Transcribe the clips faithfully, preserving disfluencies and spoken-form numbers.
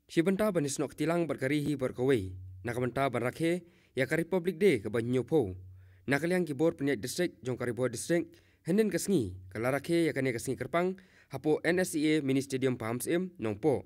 Shi bynta ban ïasnoh kti lang bad ka ri hi bad kawei, na ka bynta ban rakhe ïa ka Republic Day kaba hynñiewphew, na ka liang ki bor pynïaid district jong ka Ri Bhoi District, hynnin ka sngi ka la rakhe ïa kane ka sngi kyrpang hapoh N S C A Mini Stadium Pahamsyiem, Nongpoh.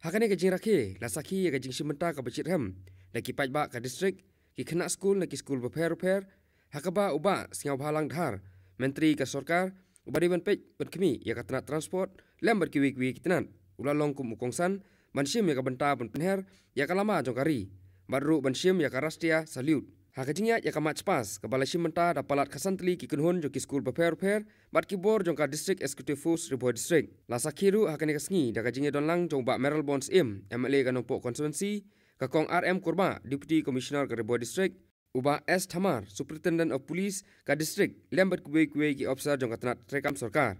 Ha kane ka jingrakhe la sakhi ïa ka jingshim bynta kaba shitrhem da ki paidbah ka district, ki khynnah skul na ki skul bapher bapher, ha kaba u Bah Sniawbhalang Dhar, Myntri ka sorkar, uba dei ban peit ban khmih ïa ka tnat transport lem bad kiwei kiwei ki tnat, u la long kum u kongsan ban shim ïa ka bynta ban pynher ïa ka lama jong ka ri, bad ruh ban shim ïa ka Rashtriya Salute. Ha ka jingïaid ïa ka march past kaba la shim bynta da palat khatsan tylli ki kynhun jong ki skul bapher bapher bad ki bor jong ka District Executive Force Ri Bhoi District, la sakhi ruh ha kane ka sngi da ka jingïadon lang jong u Bah Mayralborn Syiem, M L A ka Nongpoh Constituency, ka Kong R M Kurbah, Deputy Commissioner ka Ri Bhoi District, u Bah S Thamar, Superintendent of Police ka district, lem bad kiwei kiwei ki ophisar jong ka tnat treikam sorkar.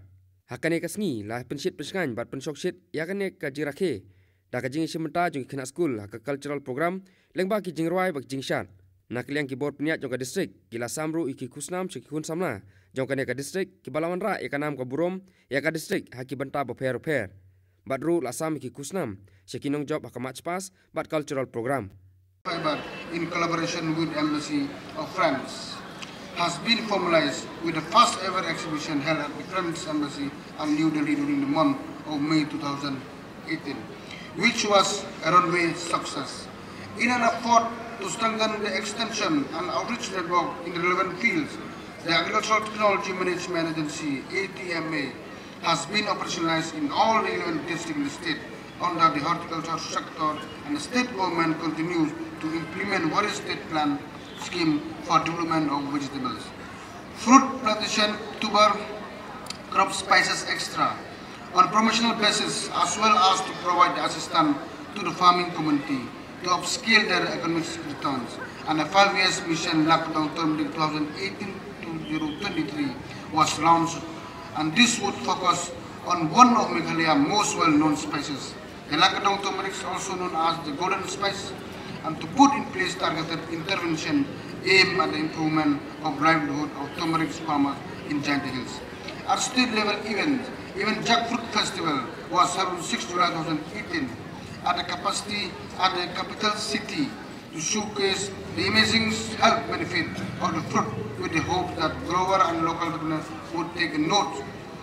Ha kane ka sngi la pynshit pynshngaiñ bad pynshongshit ïa kane ka jingrakhe da ka jingïashim bynta jong ki khynnah skul ha ka cultural program, lyngba ki jingrwai bad ki jingshad. Na ka liang ki bor pynïaid jong ka district ki la sam ruh ïa ki khusnam sha ki khun samla jong kane ka district kiba la wanrah ïa ka nam ka burom ïa ka district ha ki bynta bapher bapher. Bad ruh la sam ïa ki khusnam sha ki nongjop ha ka march past bad cultural program. Fiber, in collaboration with Embassy of France, has been formalized with the first ever exhibition held at the French Embassy in New Delhi during the month of May two thousand eighteen, which was a runaway success. In an effort to strengthen the extension and outreach network in relevant fields, the Agricultural Technology Management Agency, A T M A, has been operationalized in all relevant districts in the state under the horticulture sector, and the state government continues to implement various state plan scheme for development of vegetables, fruit plantation, tuber, crop, spices, et cetera, on promotional basis, as well as to provide assistance to the farming community to upscale their economic returns. And a five years mission, Lakadong Turmeric two thousand eighteen to twenty twenty-three, was launched, and this would focus on one of Meghalaya's most well-known spices, the Lakadong turmeric, also known as the golden spice, and to put in place targeted intervention aimed at the improvement of livelihood of turmeric farmers in Jaintia Hills. At state level event, even Jackfruit Festival was held on sixth July two thousand eighteen at the capacity at the capital city to showcase the amazing health benefit of the fruit, with the hope that grower and local entrepreneurs would take note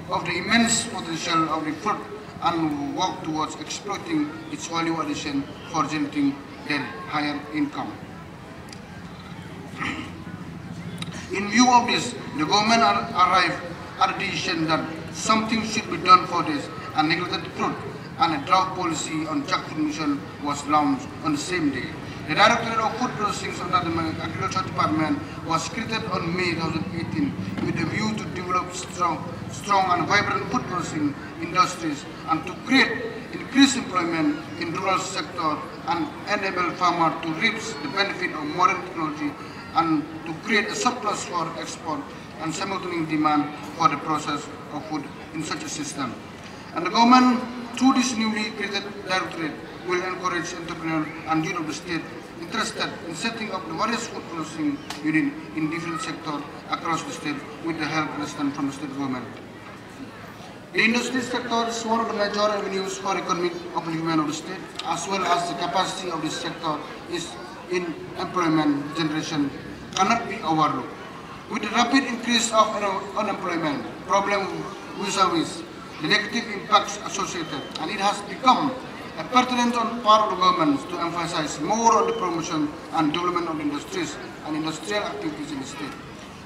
of the immense potential of the fruit and work towards exploiting its value addition for generating their higher income. In view of this, the government ar-, arrived at the decision that something should be done for this and neglected fruit, and a draft policy on jackfruit mission was launched on the same day. The Directorate of Food Processing under the Agriculture Department was created on May two thousand eighteen with a view to develop strong, strong and vibrant food processing industries and to create increased employment in rural sector and enable farmer to reap the benefit of modern technology and to create a surplus for export and simultaneous demand for the process of food in such a system. And the government, through this newly created directorate, will encourage entrepreneurs and youth of the state interested in setting up the various food processing unit in different sectors across the state with the help and assistance from the state government. The industry sector is one of the major avenues for economic upliftment of the state, as well as the capacity of this sector is in employment generation cannot be overlooked. With the rapid increase of un-, unemployment, problem vis-a-vis the negative impacts associated, and it has become a pertinent on part of the government to emphasize more on the promotion and development of industries and industrial activities in the state.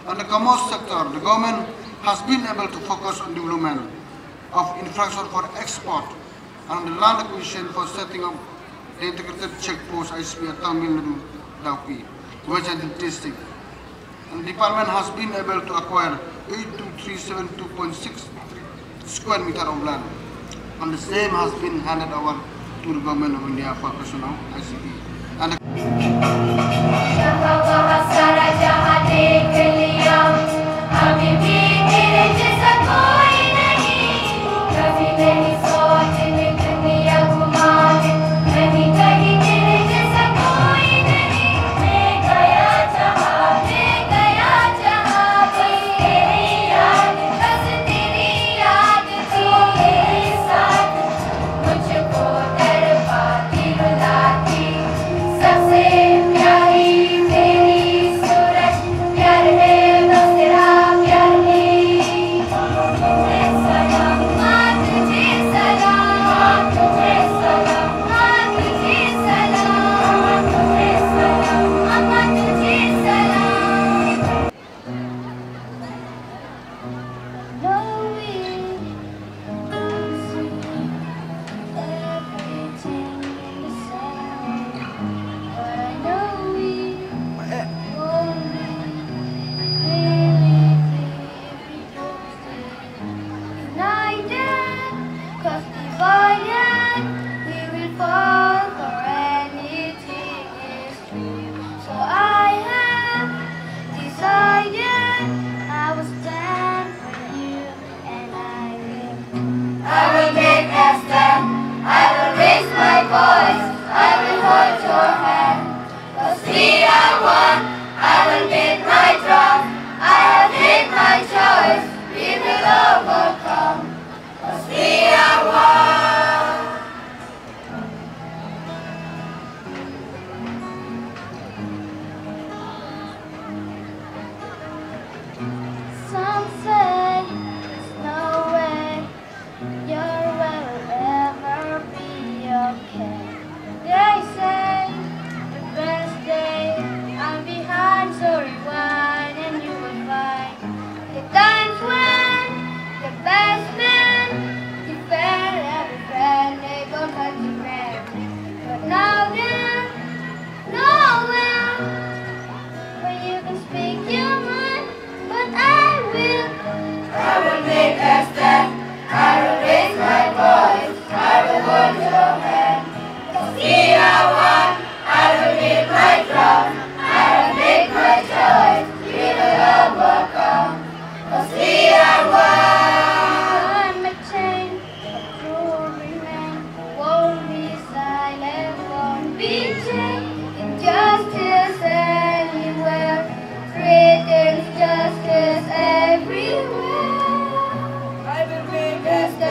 On the commerce sector, the government has been able to focus on development of infrastructure for export and on the land acquisition for setting up the integrated check post, I C P, at Tamil Nadu, Dauki, West Jaintia district. And the department has been able to acquire eight two three seven two point six square meter of land, and the same has been handed over to the government of India for construction of I C P. And the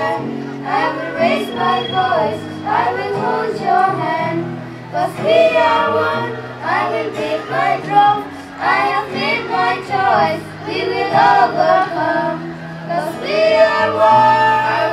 I will raise my voice, I will hold your hand. 'Cause we are one, I will beat my drum. I have made my choice, we will overcome. 'Cause we are one.